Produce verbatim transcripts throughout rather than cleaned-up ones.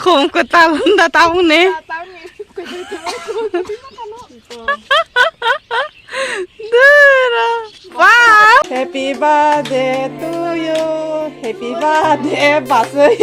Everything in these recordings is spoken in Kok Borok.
Kom kwtal hwnda tabukni. Dura. Wow. Happy birthday to you. Happy birthday, Basui.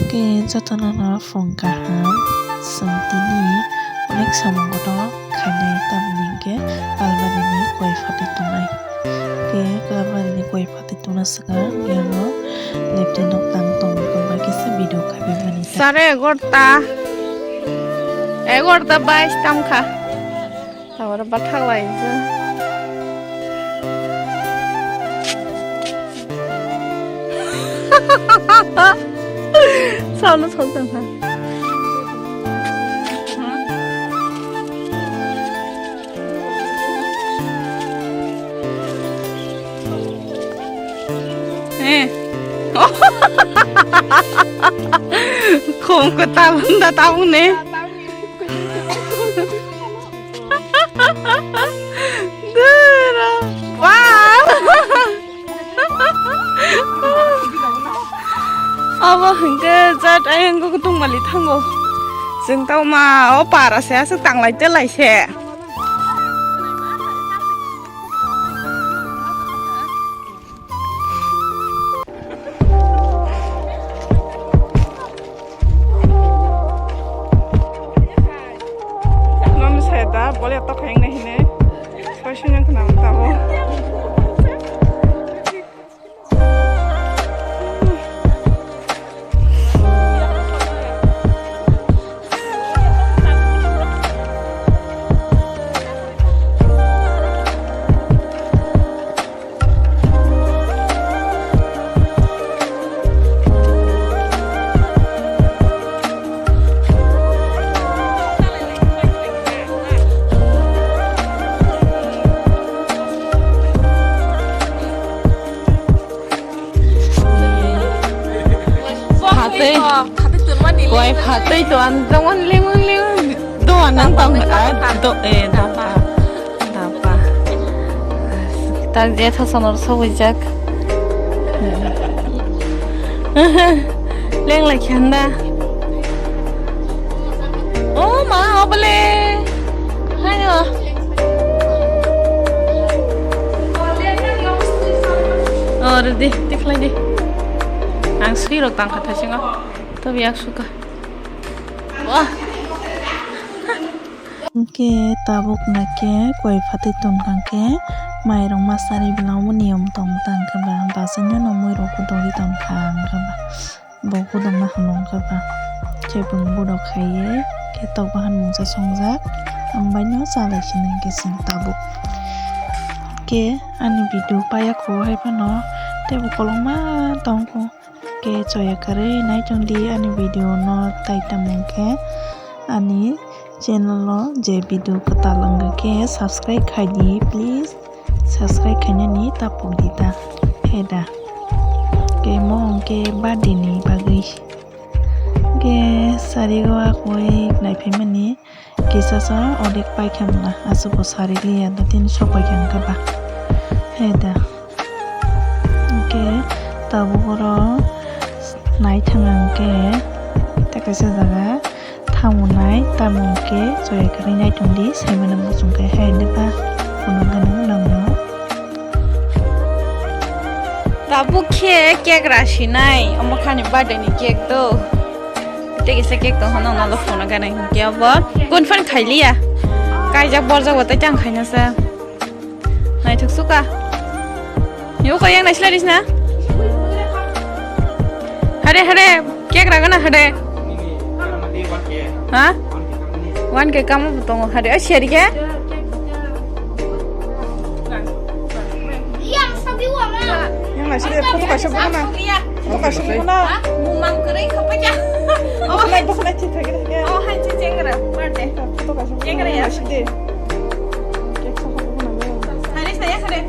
Khe jotono no phung kaham, chwng tini onek samung kotor khainai, tamni hwnkhe almari ni koi phatwi tongnai. Khe almari ni koi phatwi tongna swkang yango leptwi nok tang tong tongma kisa video khaibimani. Sare egarota, egarota bais tamkha. Tabora bathak lai se. Salo sal tang kha. Eh. Kom kwtal hwnda tabukni. Dura. Wow. Abo hwnkhe jat ayang kutung mali thango. Chwng tamo o para se aswk tanglai telai se. Nono sai da, bole to khaina hine. Sai sinyang khna tabo. Phatwi. Koi phatwi to ang jemon limung limung. Do anang tong, ah, do, eh, dapa. Dapa. Tak je thasanor soboijak. Leng lai khanda. O ma, obole. Hayo. O, ready, tikhlai di. Ang sui rok tang kha thasingo. Tobi yak suka. Wah. Hwnkhe tabuk nakhe koi phatwi tongkha khe mairok ma sari belai omo niyom tong tang khe ba, bachai no mui rok dogwi tong kha hwnkhe ba. Bo kodokma hwnwi wngkha ba, khe bwrwi borok khaiwi khe tok bahan mungsa songjak, ang bai no cha lai sinai khe chwng tabuk. Khe ani video paiya kho hai phano teibo kolokma tongkho. Khe choya kwrwi nai tongdi ani video no, tai tamo khe ani channel o je video kwtal wngkha khe subscribe khaidi please. Subscribe khainani ta pokdi ta, he da. Khe mo hwnkhe birthday ni bagwi. Khe sari o akwui naiphaimani kisa sa odek paikha mla, aswk bo sari liya da tini sok paikha hwnkhe ba. He da. Hwnkhe tabuk oro naithang hwnkhe tei kaisa jaga. Tamo nai, tamo khe choya kwrwi nai tongdi, saimano muchung khe hai hwnwi ba phunukgwno nangno. Tabuk khe cake rasinai, omo khani birthday ni cake to. Tei kisa cake tong hwnwi nokno phunukgwno hinkhe obo confirm khailiya. Kaijak borjak bo tei tang khainasa. Naithok suka. Yo ko yang naisla disna. Hade, hade, cake ragana hade. Ha? One K kamo tongo hade. Ai, share ke? Yang naisla photo kaisa bukhana. Photo kaisa bukhana. Mumang kwrwi khapakya. Bukhana, bukhana, chithak, chithak. Oh, hai, chi chengra. Birthday. Photo kaisa bukhana. Chengra ya. Naisla de. Cake sa bukhana. Hari saya kare.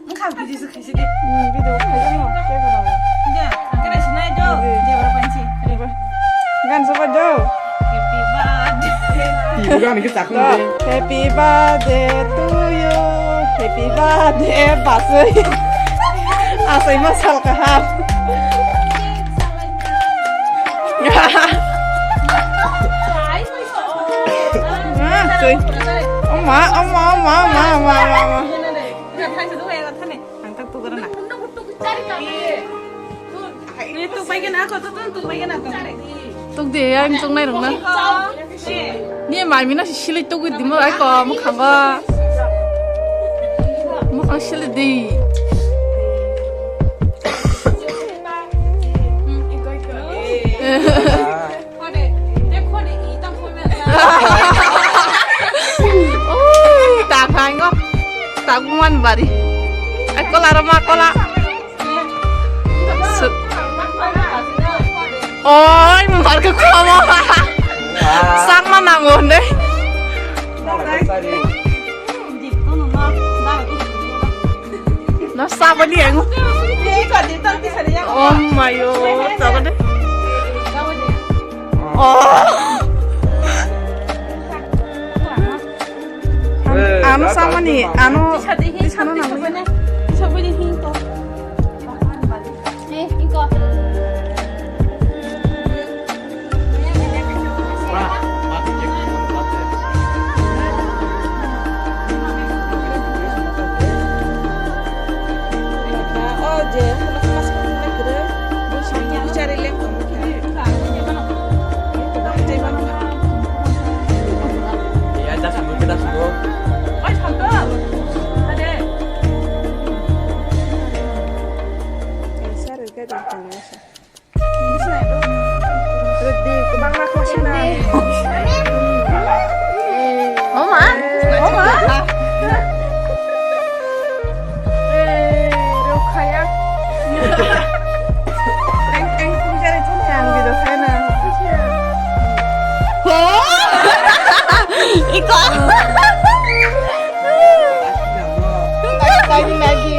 Engkha video se khaisi de. Hmm, video khaisi no, cake rw. De, kare sinai do, de bro panchi. Happy birthday to you, happy birthday, baswi. Asai ma sal kaham. Ah, sui. Oma, oma, oma. Ang tak tu karana. Ni tu pai kena ko, tu, tu, tu pai kena ko. Tuk de, ang chungnai rung na. Ni mai mina si sili tuk di mo ai ko mo khang ba. Mo khang sili di. Ui, ta khai ngo. Ta guman bari. Ai kola rama kola. Su- Oi, mung har ke kuamo. Sakma nango ne. No sabani ang. Oh my god. Sabani. Oh. Ano samani, ano disana nang. Rwdi, kwbangma khosina. Oma, oma. Eh, rwkhaya. Teng, teng, teng, jare, jare, ang video khaina. Ho? Iko. Lagi, lagi.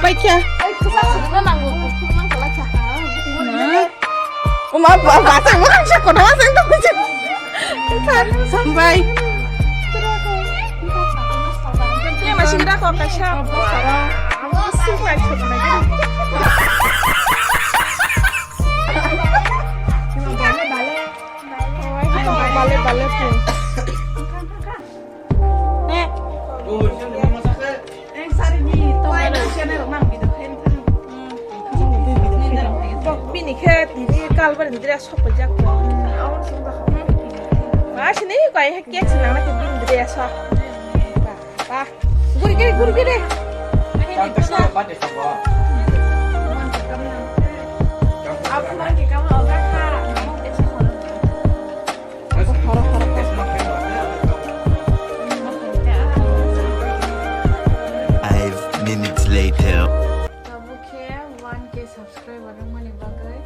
Paikha. Uma, ba, ba, sa, ma, sa, kono, ma, sa, sampai. Ini masih kita kok kasih apa? Apa sih, balik, balik. Balik, balik. Bini khe tini kalbar ni dress sok pajak ko. Ba sini ko ai cake sini na ke bini dress sok. Ba, ba. Guri guri guri guri. Aku lagi kamu oga kha. Five minutes later. Tabuk khe one K subscriber wngmani bagwi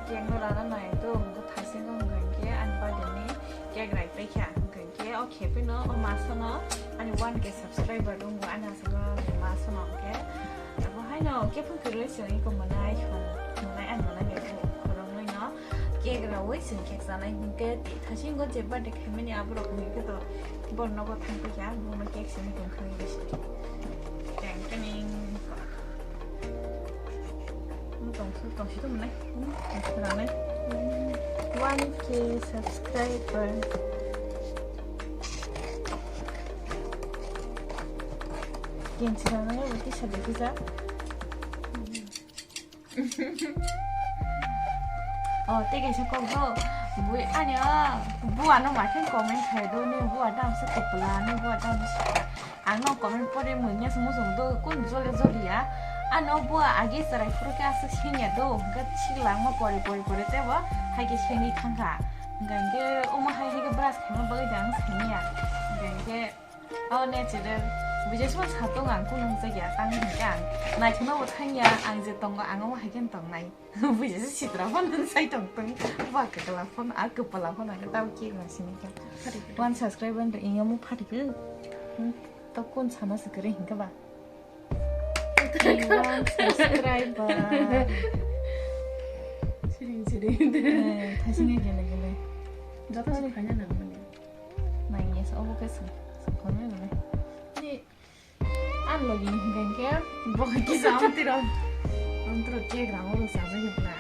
cake no rana nai to, wngkha thaising wngkha khe ani birthday ni cake rai paikha, wngkha khe o khe phano o masono ani one K subscriber wngo ani aswk ma sono khe. Abo haino khe phano kwrwi chwng iko mwnai song mwnai ani mwnai bai khoroknwi no. Cake raui chwng cake chanai hinkhe twi thaisingo je birthday khaimani aborok hinkhe to bor nogo thang paikha, bongno cake simi tongkha bisi. Teng teng. Tongsi tongsi to mwnai. Tongsi ranai. One K subscriber. Kensi ranai abo tisa de tisa. Oh, tei kaisa kok do. Bui ani o bua no ma khe comment khai do ni bua dam se kopla ni bua dam se. Ang no comment pore mui nya se muchung do kun jole jole ya. Ano bua agi chwrai phuru khe aswk singya do. Ga siklang ma pore pore pore tebo hai khe sengwi thangkha. Hingkha hingkhe omo hai hai khe brush khaima bagwi da ang sengya. Hingkha hingkhe Oh, natural. Bujai sima satung ang kunung jagya tang hingke ang. Naithokno bo thangya, ang je tongo, ang omo hai khe tongnai. Bujai se sitra phone sai tong tong. Ba kwpla phone, a kwpla phone ang tabo khe ma sini khe. One subscriber ndo inga mo phatikhe. Hmm, to kun sana se kere hingke ba. One subscriber. Siring siring. Eh, thasing gele gele. Joto se khaina nang mani. Nai yes, obo khe song. Song khormai mani. Ni an logi hingke bo kisa amtiro. Amtiro cake rang oro sa jai hokla.